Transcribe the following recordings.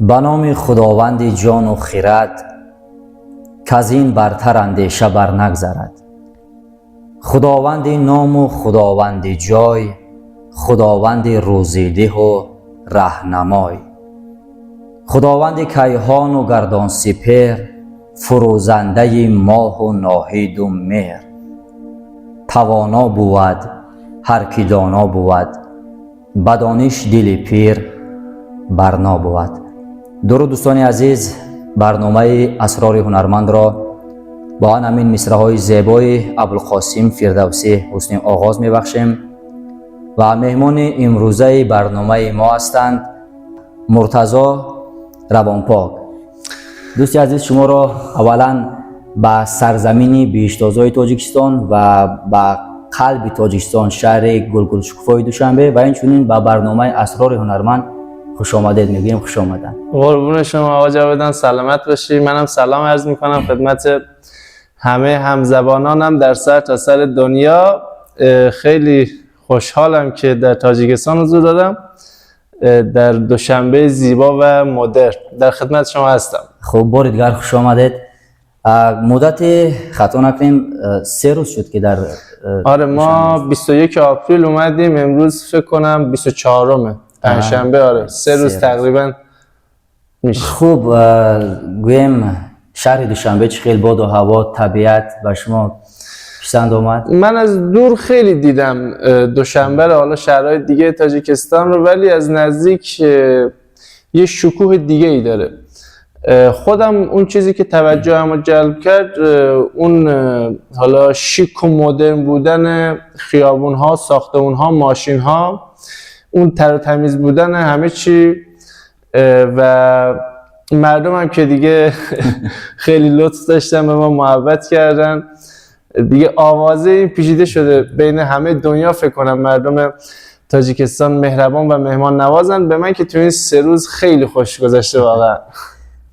Ба номи Худованди ҷону хирад, каз ин бартар андеша бар нагзарад, Худованди ному Худованди ҷой, Худованди рӯзидиҳу раҳнамой, Худованди кайҳону гардонсипеҳр, фурӯзандаи моҳу ноҳиду меҳр. Тавоно бувад ҳар ки доно бувад, ба дониш дили пир барно бувад. Дуруд, дӯстони азиз! Барномаи «Асрори ҳунармандро» бо ан ҳамин мисраҳои зебои Абулқосим Фирдавсӣ ҳусни оғоз мебахшем ва меҳмони имрӯзаи барномаи мо ҳастанд Муртазо Равонпок. Дӯсти азиз, шуморо аввалан ба сарзамини биҳиштозои Тоҷикистон ва ба қалби Тоҷикистон, шаҳри гулгулшукуфои Душанбе ва инчунин ба барномаи «Асрори ҳунарманд» хушомадед мегӯем. Хуш омаданд. قربون شما آقا جاودان، سلامت باشی. منم سلام عرض میکنم خدمت همه همزبانانم در سر تا سر دنیا. خیلی خوشحالم که در تاجیکستان حضور دارم، در دوشنبه زیبا و مدرن در خدمت شما هستم. Хуб, бори дигар хуш омадед. Муддати, хато накунем, 3 рӯз шуд, ки дар آره، ما 21 آپریل اومدیم، امروز فکر کنم 24مه، پنجشنبه. آره، 3 روز 3 روز. تقریبا میشه. Хуб, гӯем, шаҳри Душанбе чӣ хел боду ҳаво, табиат ба шумо писанд омад? من از دور خیلی دیدم دوشنبه رو، حالا شهرهای دیگه تاجیکستان رو، ولی از نزدیک یه شکوه دیگه ای داره. خودم اون چیزی که توجهم رو جلب کرد، اون حالا شیک و مدرن بودن خیابون ها، ساختمون ها، ماشین ها، اون تر و تمیز بودن همه چی و مردم هم که دیگه خیلی لطف داشتن، به ما محبت کردن. دیگه آوازه این پیچیده شده بین همه دنیا فکر کنم مردم تاجیکستان مهربان و مهمان نوازن. به من که تو این 3 روز خیلی خوش گذشته واقعا.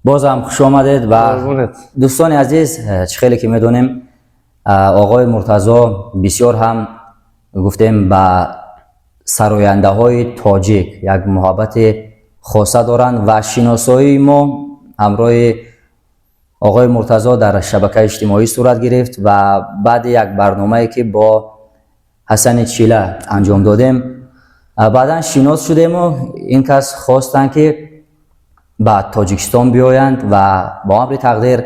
Боз ҳам хуш омадед ва قربونت. Дӯстони азиз, чӣ хеле ки медонем, оғои Муртазо бисёр ҳам гуфтем ба сарояндаҳои тоҷик як муҳаббати хоса доранд ва шиносоии мо ҳамроҳи оғои Муртазо дар шабакаи иҷтимоӣ сурат гирифт ва баъди як барномае, ки бо Ҳасани Чила анҷом додем, баъдан шинос шудему ин кас хостанд, ки ба Тоҷикистон биёянд ва бо амри тақдир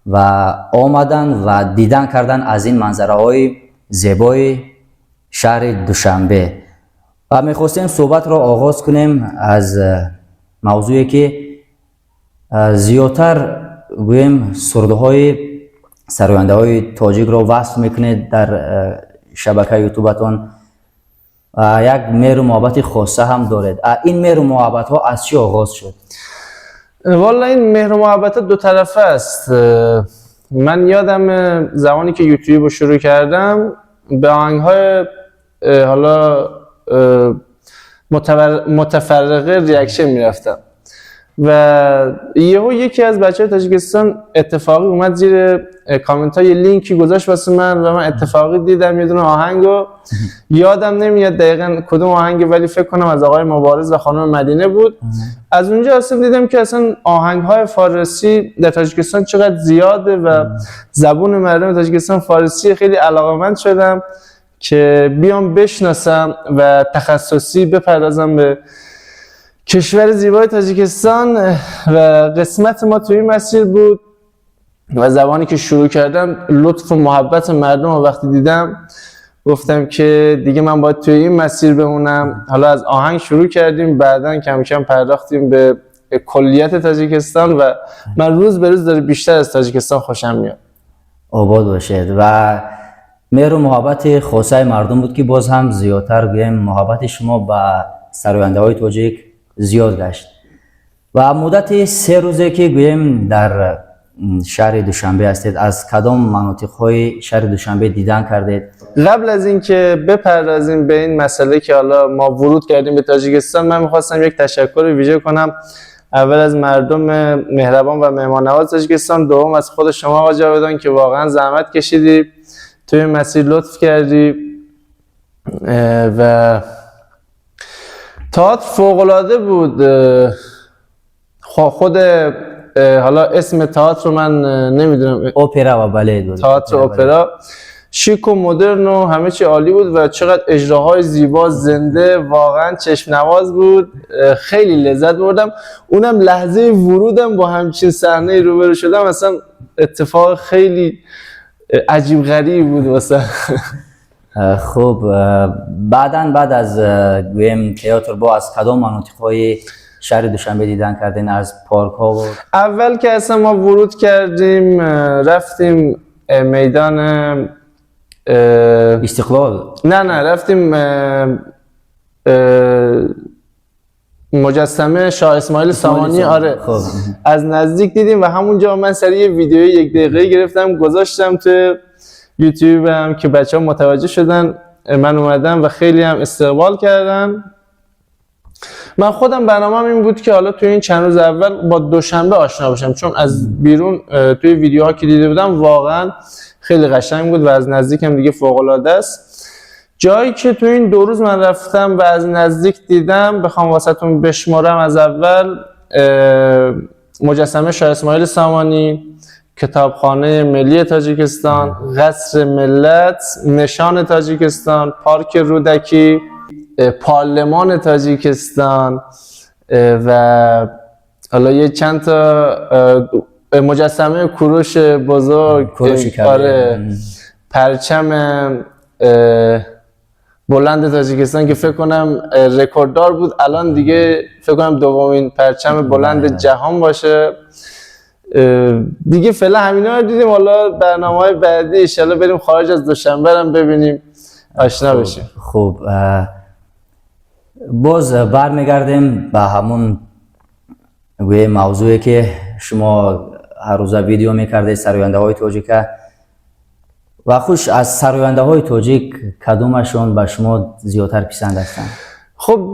ва омаданд ва дидан карданд аз ин манзараҳои зебои шаҳри Душанбе. Ва мехостем суҳбатро оғоз кунем аз мавзӯе, ки зиёдтар гӯем сурудҳои сарояндаҳои тоҷикро васф мекунед дар шабакаи Ютубатон, як меҳру муҳаббати хоса ҳам доред. Ин меҳру муҳаббатҳо аз чӣ оғоз шуд? والا این مهر و محبت دو طرفه است. من یادم زمانی که یوتیوب رو شروع کردم، به آهنگ های حالا متفرقه reaction میرفتم و یهو یکی از بچه تاجیکستان اتفاقی اومد زیر کامنت های لینکی گذاشت واسه من و من اتفاقی دیدم یه دونه آهنگو. یادم نمیاد دقیقا کدوم آهنگ، ولی فکر کنم از آقای مبارز و خانم مدینه بود. از اونجا اصلا دیدم که اصلا آهنگ های فارسی در تاجیکستان چقدر زیاده و زبون مردم تاجیکستان فارسی. خیلی علاقمند شدم که بیام بشناسم و تخصصی بپردازم به کشور زیبای تاجیکستان و قسمت ما توی این مسیر بود و زمانی که شروع کردم، لطف و محبت مردم رو وقتی دیدم، گفتم که دیگه من باید توی این مسیر بمونم. حالا از آهنگ شروع کردیم، بعدا کم کم پرداختیم به کلیت تاجیکستان و من روز به روز داره بیشتر از تاجیکستان خوشم میاد. Обод бошед. Ва меҳру муҳаббати хосаи мардум буд, ки боз ҳам зиёдтар гӯем муҳаббати шумо ба сарояндаҳои тоҷик зиёд гашт. Ва муддати 3 рӯзе, ки гӯем дар шаҳри Душанбе ҳастед, аз кадом манотиқҳои шаҳри Душанбе дидан кардед? قبل از اینکه بپردازیم به این مسئله که حالا ما ورود کردیم به تاجیکستان، من میخواستم یک تشکر ویژه کنم، اول از مردم مهربان و مهمان نواز تاجیکستان، دوم از خود شما آقا جاودان که واقعا زحمت کشیدی، توی این مسیر لطف کردی. و تئاتر فوق‌العاده بود. خود حالا اسم تئاتر رو من نمیدونم، اپرا و باله بود. تئاتر اپرا شیک و مدرن و همه چی عالی بود و چقدر اجراهای زیبا، زنده، واقعا چشم نواز بود. خیلی لذت بردم. اونم لحظه ورودم با همچین صحنه روبرو شدم، اصلا اتفاق خیلی عجیب غریب بود واسه. خب، بعدا بعد از گویم تئاتر با از کدام مناطق‌های شهر دوشنبه دیدن کردین، از پارک ها و اول که اصلا ما ورود کردیم، رفتیم میدان استقلال؟ نه، رفتیم مجسمه شاه اسماعیل سامانی، آره. از نزدیک دیدیم و همونجا من سریع یه ویدیوی 1 دقیقه‌ای گرفتم، گذاشتم تو یوتیوبم که بچه‌ها متوجه شدن من اومدم و خیلی هم استقبال کردن. من خودم برنامه‌م این بود که حالا توی این چند روز اول با دوشنبه آشنا بشم، چون از بیرون توی ویدیوها که دیده بودم واقعا خیلی قشنگ بود و از نزدیک هم دیگه فوق‌العاده است. جایی که توی این 2 روز من رفتم و از نزدیک دیدم، بخوام واسه‌تون بشمارم از اول، مجسمه شاه اسماعیل سامانی، کتابخانه ملی تاجیکستان، قصر ملت، نشان تاجیکستان، پارک رودکی، پارلمان تاجیکستان و حالا یه چند تا مجسمه کوروش بزرگ، کوروش کبیر. آره، پرچم بلند تاجیکستان که فکر کنم رکورددار بود، الان دیگه فکر کنم دومین پرچم بلند جهان باشه. دیگه فعلا همینا رو دیدیم. حالا برنامه‌های بعدی ان شاءالله بریم خارج از دوشنبه هم ببینیم، آشنا بشیم. باز برمیگردیم به همون گویه موضوعی که شما هر روزه ویدیو میکردید، سراینده های تاجیکه و خوش از سراینده های تاجیک کدومشون به شما زیادتر پسند هستند؟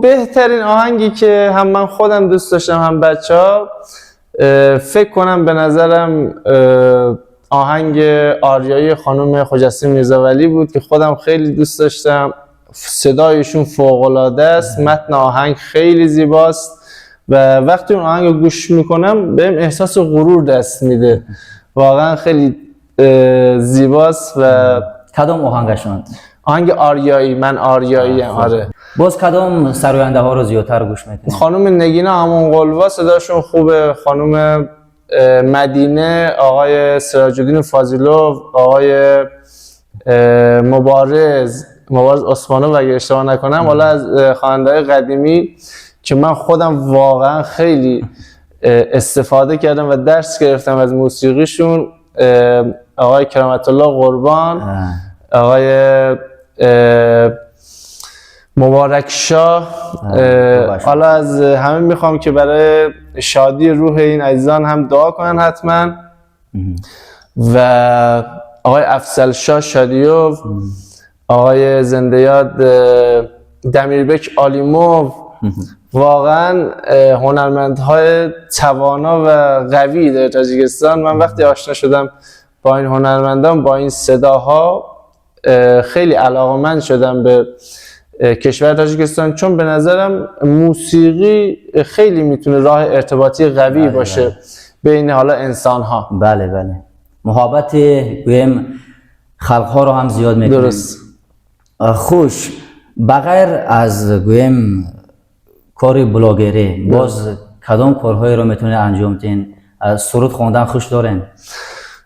بهترین آهنگی که هم من خودم دوست داشتم هم بچه‌ها، فکر کنم به نظرم آهنگ آریایی خانم خجسته میرزاولی بود که خودم خیلی دوست داشتم. صدایشون فوق‌العاده است، متن آهنگ خیلی زیباست و وقتی اون آهنگ رو گوش میکنم بهم احساس غرور دست میده. واقعا خیلی زیباست. و کدام آهنگشون؟ آهنگ آریایی، من آریایی ام. آره. باز کدام سراینده ها رو زیادتر گوش میکنی؟ خانم نگینه امانقلوا صداشون خوبه، خانم مدینه، آقای سراج الدین فاضلوف، آقای مبارز عثمانوف اگه اشتباه نکنم. حالا از خواننده‌های قدیمی که من خودم واقعا خیلی استفاده کردم و درس گرفتم از موسیقیشون، آقای کرامت الله قربان، آقای مبارک شاه. حالا از همه میخوام که برای شادی روح این عزیزان هم دعا کنن حتما. و آقای افضل شاه شادیوف، آقای زنده یاد دمیربک آلیموف، واقعا هنرمندهای توانا و قوی در تاجیکستان. من وقتی آشنا شدم با این هنرمندان، با این صداها، خیلی علاقه‌مند شدم به کشور تاجیکستان، چون به نظرم موسیقی خیلی میتونه راه ارتباطی قوی باشه بین حالا انسان‌ها. بله بله، محبت گویم خلق‌ها رو هم زیاد می‌کنیم. خوش، بغیر از گویم کار بلاگری، باز کدام کارهایی رو میتونه انجام بدین؟ سرود خوندن خوش دارین؟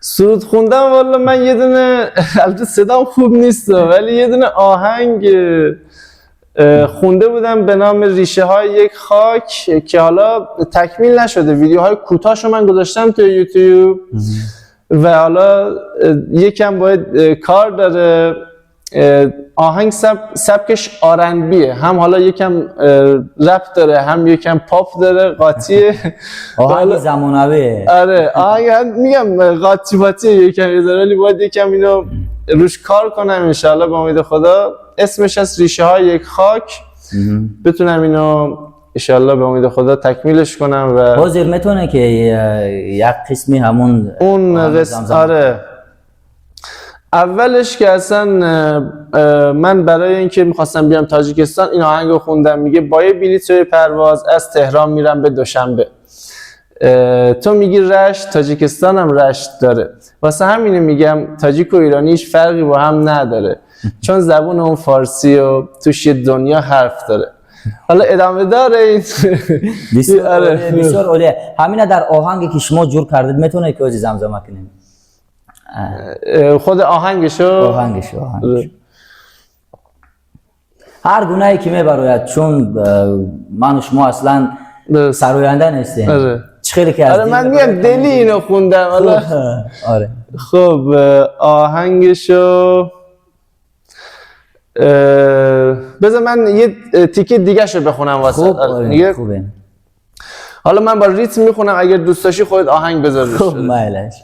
سرود خوندن والا من یه دونه، البته صدام خوب نیست ولی یه دونه آهنگ خونده بودم به نام ریشه های یک خاک که حالا تکمیل نشده، ویدیوهای کوتاهشو من گذاشتم توی یوتیوب و حالا یکم باید کار داره. آهنگ سبکش آرنبیه، هم حالا یکم رپ داره، هم یکم پاپ داره، قاطیه. آهنگ زمانویه. آره، آهنگ هم میگم قاطی پاطیه یکم یه ذره، ولی باید یکم اینو روش کار کنم انشالله با امید خدا. اسمش از ریشه های یک خاک، بتونم اینو انشالله به امید خدا تکمیلش کنم. و حاضر میتونه که یک قسمی همون اون آهنگ قسم، زمزمه. آره. اولش که اصلا من برای اینکه میخواستم بیام تاجیکستان این آهنگ رو خوندم. میگه با یه بلیط پرواز از تهران میرم به دوشنبه. تو میگی رشت، تاجیکستان هم رشت داره. واسه همینه میگم تاجیک و ایرانی هیچ فرقی با هم نداره، چون زبون اون فارسی و توش یه دنیا حرف داره. حالا ادامه داره این. بسیار آره. عالی، بسیار عالیه. همینه در آهنگی که شما جور کردید میتونه که زمزمه کنیم؟ خود آهنگشو؟ آهنگش هر گونه که میبراید، چون من و شما اصلا سراینده نیستیم. چه خیلی که از آره دل من میبراید. میگم دلی اینو خوندم حالا. آره. خب آهنگشو بذار من یه تیکه دیگه شو بخونم واسه. خوب. آره. آره. میگه خوبه. حالا من با ریتم میخونم، اگر دوست داشتی خودت آهنگ بذار روش. خوب، مایلش.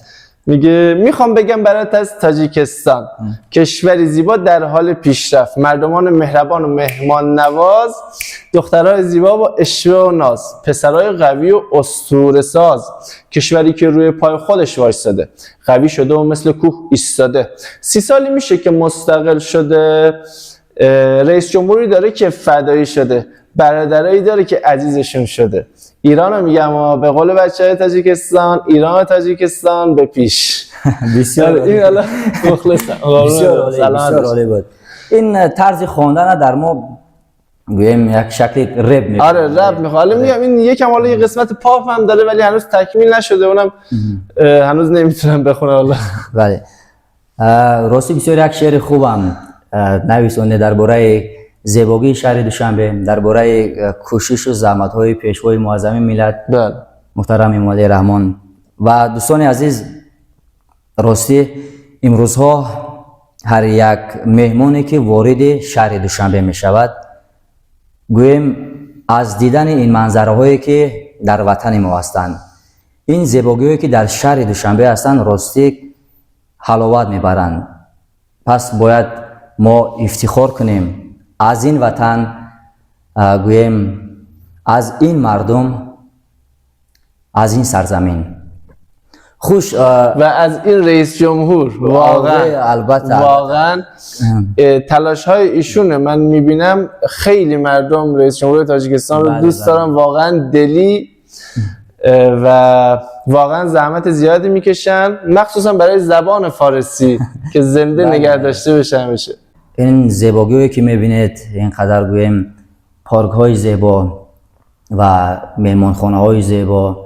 میگه میخوام بگم برات از تاجیکستان، کشوری زیبا در حال پیشرفت، مردمان مهربان و مهمان نواز، دخترای زیبا با عشوه و ناز، پسرای قوی و اسطوره ساز، کشوری که روی پای خودش وایساده، قوی شده و مثل کوه ایستاده. 30 سالی میشه که مستقل شده، رئیس جمهوری داره که فدایی شده، برادرایی داره که عزیزشون شده. ایران رو میگم، به قول بچه های تاجیکستان، ایران و تاجیکستان به پیش. بسیار این عالی. حالا مخلصم. بسیار عالی. سلامت بسیار باشی. عالی بود. این طرز خواندن در ما گوییم یک شکل رپ میکنه. آره رپ میخواد. حالا میگم این یکم حالا یه قسمت پاپ هم داره ولی هنوز تکمیل نشده، اونم هنوز نمیتونم بخونم حالا. بله، راستی بسیار یک شعر خوبم نویسونده درباره زیبایی شهر دوشنبه، درباره کوشش و زحمت های پیشوای معظم ملت محترم امامعلی رحمان. و دوستان عزیز، راستی امروزها هر یک مهمانی که وارد شهر دوشنبه می شود، گوییم از دیدن این منظره هایی که در وطن ما هستند، این زیبایی هایی که در شهر دوشنبه هستند، راستی حلاوت میبرند. پس باید ما افتخار کنیم از این وطن، گوییم از این مردم، از این سرزمین خوش و از این رئیس جمهور واقعا. آره، البته. واقعا تلاش های ایشونه من میبینم خیلی مردم رئیس جمهور تاجیکستان رو دوست دارن واقعا دلی و واقعا زحمت زیادی میکشن، مخصوصا برای زبان فارسی که زنده نگه داشته بشه همیشه. این زیبایی که میبینید، اینقدر گوییم پارک های زیبا و مهمانخانه های زیبا،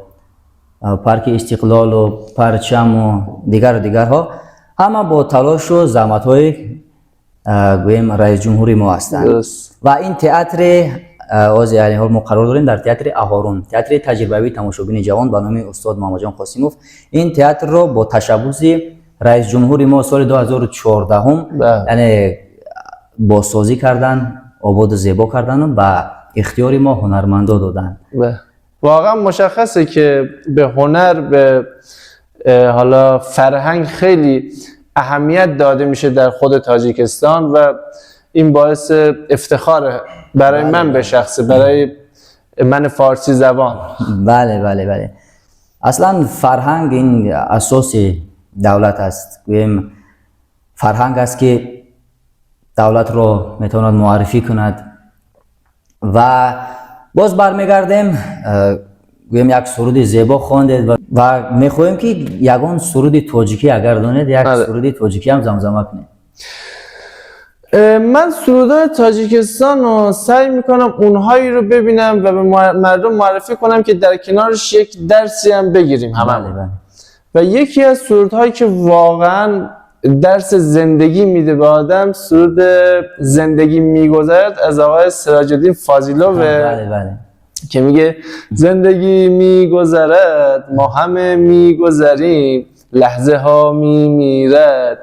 پارک استقلال و پرچم و دیگر و دیگرها، همه با تلاش و زحمت های گوییم رئیس جمهوری ما هستند. و این تئاتر از یعنی حال ما قرار داریم در تئاتر اهارون، تئاتر تجربوی تماشابین جوان به نام استاد محمد جان قاسموف. این تئاتر رو با تشبث رئیس جمهوری ما سال 2014 هم یعنی بازسازی کردن، آباد و زیبا کردن و به اختیار ما هنرمندا دادن. بله. واقعا مشخصه که به هنر، به حالا فرهنگ خیلی اهمیت داده میشه در خود تاجیکستان و این باعث افتخار برای من به شخصه، برای من فارسی زبان. بله، اصلا فرهنگ این اساس دولت است. گوییم فرهنگ است که دولت رو میتواند معرفی کند. و باز برمیگردیم، گوییم یک سرود زیبا خواندید و میخواهیم که یگان سرود تاجیکی اگر دانید، یک سرود تاجیکی هم زمزمه کنید. من سرودهای تاجیکستان رو سعی میکنم اونهایی رو ببینم و به مردم معرفی کنم که در کنارش یک درسی هم بگیریم هممون. بله. و یکی از سرودهایی که واقعا درس زندگی میده به آدم، سرود زندگی میگذرد از آقای سراج الدین فاضیلوف بله. که میگه زندگی میگذرد ما همه میگذریم، لحظه ها میمیرد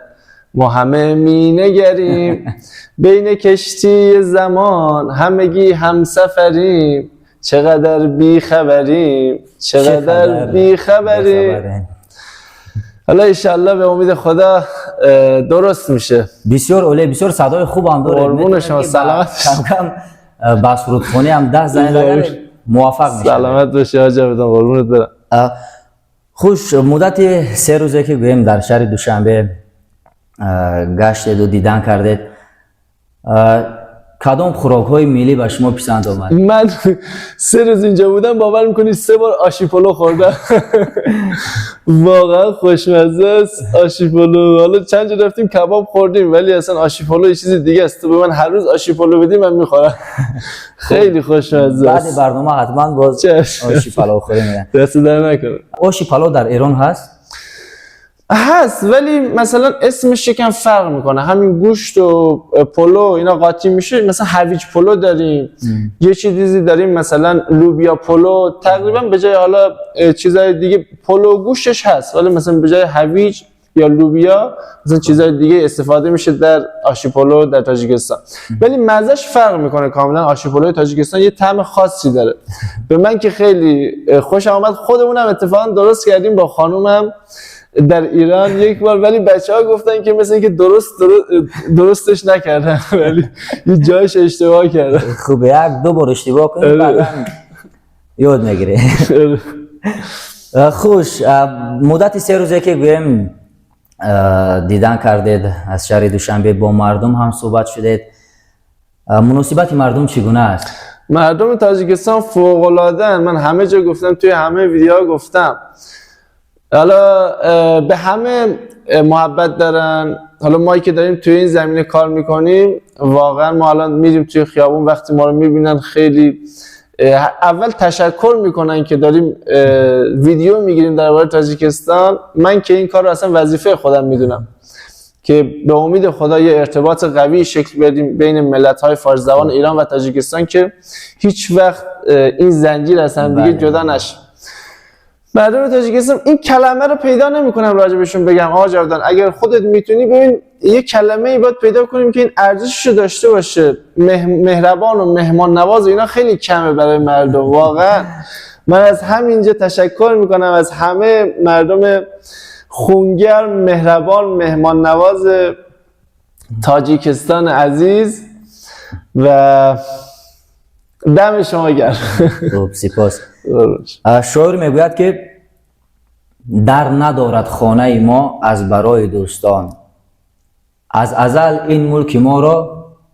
ما همه مینگریم، بین کشتی زمان همگی همسفریم، چقدر بیخبریم، چقدر بیخبریم. بیخبریم. حالا انشالله به امید خدا درست میشه. بسیار عالی، بسیار صدای خوب هم داره. قربون می‌تونید شما، که سلامت. کم کم با سرودخوانی هم دست زنید، اگر موفق میشه. سلامت باشی حاج عبدان، قربونت برم. خوش مدت 3 روزه که گوییم در شهر دوشنبه گشتید و دیدن کردید. Кадом хӯрокҳои миллӣ ба шумо писанд омад? من 3 روز اینجا بودم، باور میکنی سه بار آشی پلو خوردم. واقعا خوشمزه است آشی پلو. حالا چند جا رفتیم کباب خوردیم، ولی اصلا آشی پلو یه چیز دیگه است. تو به من هر روز آشی پلو بدی، من میخورم. خیلی خوشمزه Баъди است. барнома ҳатман боз چشم. оши палов хӯрӣ мерем. دست در نکنه. Оши палов дар Эрон ҳаст? هست، ولی مثلا اسمش یکم فرق میکنه. همین گوشت و پلو اینا قاطی میشه. مثلا هویج پلو داریم، یه چیزی داریم مثلا لوبیا پلو. تقریبا به جای حالا چیزای دیگه، پلو گوشتش هست، ولی مثلا به جای هویج یا لوبیا مثلا چیزای دیگه استفاده میشه در آشی پلو در تاجیکستان، ولی مزهش فرق میکنه کاملا. آشی پلو تاجیکستان یه طعم خاصی داره. به من که خیلی خوشم آمد. خودمونم اتفاقا درست کردیم با خانومم در ایران یک بار، ولی بچه ها گفتن که مثل اینکه درستش نکردن، ولی یه جایش اشتباه کردن. Хуб, як ду бор иштибоҳ кунӣ, баъдан ёд мегирӣ. Хуш, муддати 3 рӯзе ки гӯем дидан кардед аз шаҳри Душанбе, бо мардум ҳам суҳбат шудед, муносибати мардум чӣ гуна аст? مردم تاجیکستان فوق العاده. من همه جا گفتم، توی همه ویدیوها گفتم. حالا به همه محبت دارن. حالا ما که داریم توی این زمینه کار میکنیم، واقعا ما الان میریم توی خیابون، وقتی ما رو میبینن خیلی اول تشکر میکنن که داریم ویدیو میگیریم درباره تاجیکستان. من که این کار رو اصلا وظیفه خودم میدونم که به امید خدا یه ارتباط قوی شکل بدیم بین ملت های فارسی زبان ایران و تاجیکستان که هیچ وقت این زنجیر از هم دیگه جدا نشه. مردم تاجیکستان، این کلمه رو پیدا نمیکنم راجبشون بگم. آقا جاودان، اگر خودت میتونی، ببین یه کلمه ای باید پیدا کنیم که این ارزشش رو داشته باشه. مهربان و مهمان نواز و اینا خیلی کمه برای مردم. واقعا من از همینجا تشکر میکنم از همه مردم خونگرم، مهربان، مهمان نواز تاجیکستان عزیز و دم شما گرم. Хуб, сипос. Шоир мегӯяд, ки дар надорад хонаи мо аз барои дӯстон, аз азал ин мулки моро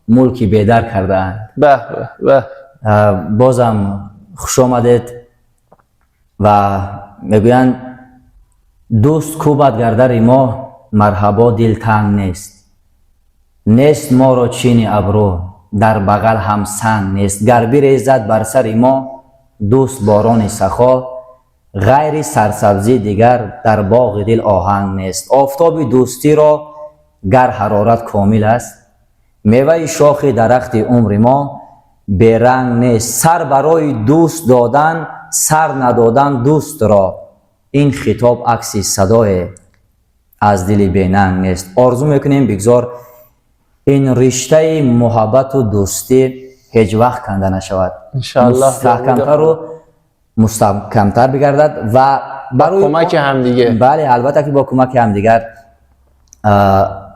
мулки бедар кардаанд. به به به. Бозам хуш омадед ва мегӯянд: дӯст кӯбад гар дари мо, марҳабо, дил танг нест, нест моро чини абрӯ, дар бағал ҳам санг нест. Гар бирезад бар сари мо дӯст борони сахо, ғайри сарсабзӣ дигар дар боғи дил оҳанг нест. Офтоби дӯстиро гар ҳарорат комил аст, меваи шохи дарахти умри мо беранг нест. Сар барои дӯст додан, сар надодан дӯстро, ин хитоб акси садое аз дили бенанг нест. Орзу мекунем, бигзор ин риштаи муҳаббату дӯстӣ ҳеҷ вақт канда нашавад, انشاءالله. мустаҳкамтару мустаҳкамтар бигардад ва барои کمک همدیگه. Бале, албатта ки бо кӯмаки ҳамдигар,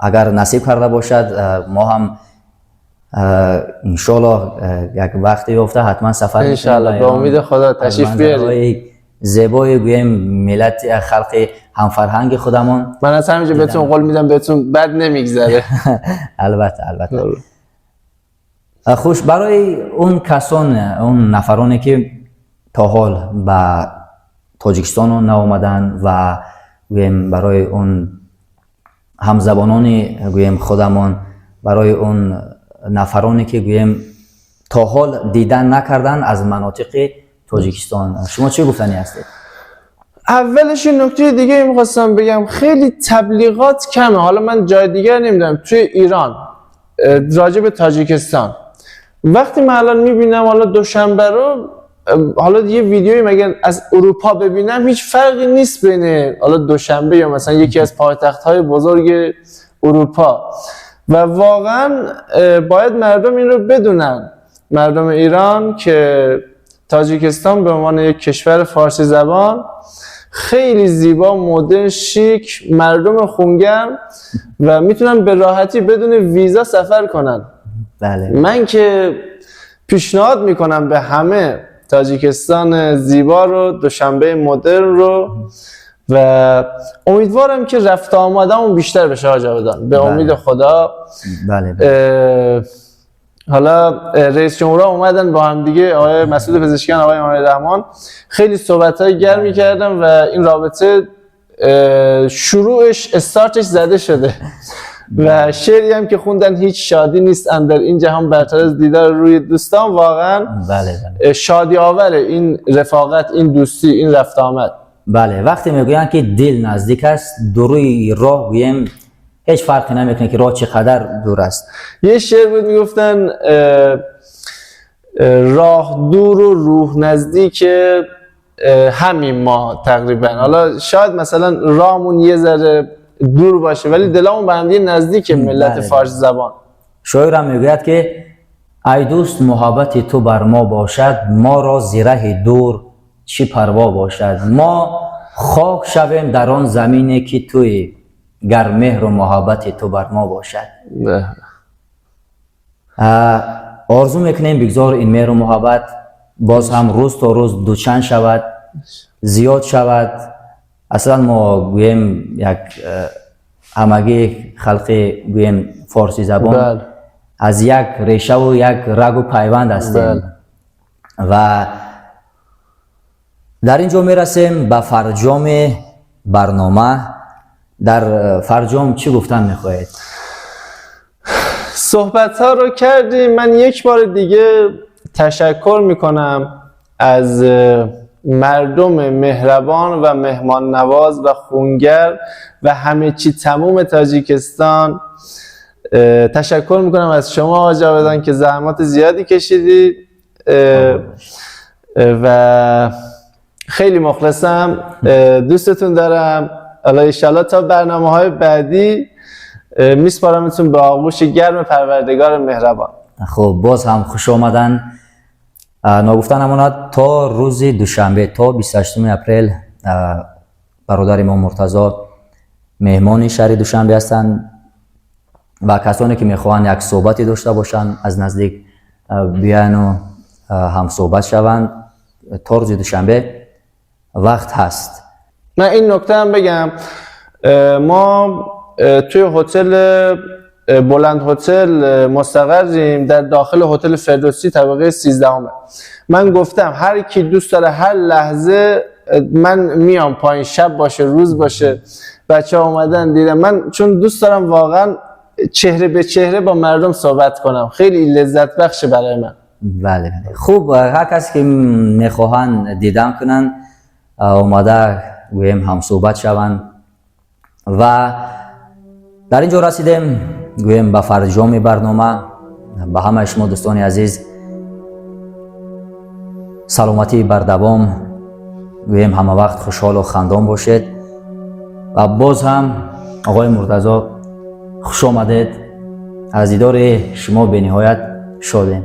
агар насиб карда бошад, мо ҳам, иншоаллоҳ, як вақте ёфта ҳатман сафар мекунем انشاءالله. ба به Эрон. امید خدا تشریف از بیارید. منظره‌های زیبای گویم ملت خلق همفرهنگ خودمون. من از همینجا بهتون قول میدم، بهتون بد نمیگذره. Албатта, албатта. Хуш, барои он касон, он нафароне ки то ҳол ба Тоҷикистон наомаданд ва гӯем барои он ҳамзабонони гӯем худамон, барои он нафароне ки гӯем то ҳол дидан накарданд аз манотиқи Тоҷикистон, шумо чӣ гуфтанӣ ҳастед? اولش یه نکته دیگه میخواستم بگم. خیلی تبلیغات کمه. حالا من جای دیگر نمیدونم، توی ایران راجع به تاجیکستان وقتی من الان میبینم، حالا دوشنبه رو، حالا یه ویدیویی مگه از اروپا ببینم، هیچ فرقی نیست بین حالا دوشنبه یا مثلا یکی از پایتخت های بزرگ اروپا. و واقعا باید مردم این رو بدونن، مردم ایران، که تاجیکستان به عنوان یک کشور فارسی زبان خیلی زیبا، مدرن، شیک، مردم خونگرم و میتونن به راحتی بدون ویزا سفر کنن. من که پیشنهاد میکنم به همه تاجیکستان زیبا رو، دوشنبه مدرن رو و امیدوارم که رفت آمدمون بیشتر بشه آقا جاودان، به امید خدا. بله. حالا رئیس جمهورها اومدن با هم دیگه، آقای مسعود پزشکیان، آقای امام رحمان، خیلی صحبت‌های گرمی کردن و این رابطه شروعش، استارتش زده شده و شعری هم که خوندن، هیچ شادی نیست اندر این جهان برتر از دیدار روی دوستان، واقعا بله بله شادی آوره این رفاقت، این دوستی، این رفت آمد. بله، وقتی میگویند که دل نزدیک است، دوری راه گوییم هیچ فرقی نمیکنه که راه چقدر دور است. یه شعر بود میگفتن راه دور و روح نزدیک، همین ما تقریبا. حالا شاید مثلا راهمون یه ذره دور باشه ولی دلمون به هم دیگه نزدیک، ملت فارسی زبان. شاعر هم میگوید که ای دوست محبت تو بر ما باشد، ما را ز ره دور چی پروا باشد. ما خاک شویم در آن زمینی که توی، گر مهر و محبت تو بر ما باشد. орзу мекунем, бигзор ин меҳру муҳаббат боз ҳам рӯз то рӯз дучанд шавад, зиёд шавад. Аслан мо гӯем як ҳамагӣ халқи гӯем форсӣ забон аз як решаву як рагу пайванд ҳастем. Ва дар ин ҷо мерасем ба фарҷоми барнома. Дар фарҷом чӣ гуфтан мехоҳед? صحبت ها رو کردیم. من یک بار دیگه تشکر میکنم از مردم مهربان و مهمان نواز و خونگرم و همه چی تموم تاجیکستان. تشکر میکنم از شما آقا جاودان که زحمات زیادی کشیدید و خیلی مخلصم، دوستتون دارم. حالا ایشالا تا برنامه های بعدی میسپارمتون به آغوش گرم پروردگار مهربان. خب، боз ҳам хуш омадан. Ногуфта намонад, то рӯзи душанбе, то 28 апрел бародари мо Муртазо меҳмони шаҳри Душанбе ҳастанд ва касоне ки мехоҳанд як суҳбате дошта бошанд, аз наздик биёяну ҳамсуҳбат шаванд. То рӯзи душанбе вақт ҳаст. من این نکته هم بگم، ما توی هتل بلند هتل مستقریم، در داخل هتل فردوسی، طبقه 13. من گفتم هر کی دوست داره هر لحظه من میام پایین، شب باشه روز باشه. بچه ها اومدن دیدم. من چون دوست دارم واقعا چهره به چهره با مردم صحبت کنم، خیلی لذت بخشه برای من. бале бале хуб، ҳар касе ки мехоҳанд дидан кунанд، омада гӯем ҳамсуҳбат шаванд. Ва дар ин ҷо расидем гӯем ба фарҷоми барнома. Ба ҳамаи шумо, дӯстони азиз, саломатии бардавом гӯем, ҳама вақт хушҳолу хандон бошед. Ва боз ҳам оғои Муртазо, хуш омадед, аз дидори шумо бениҳоят шодем.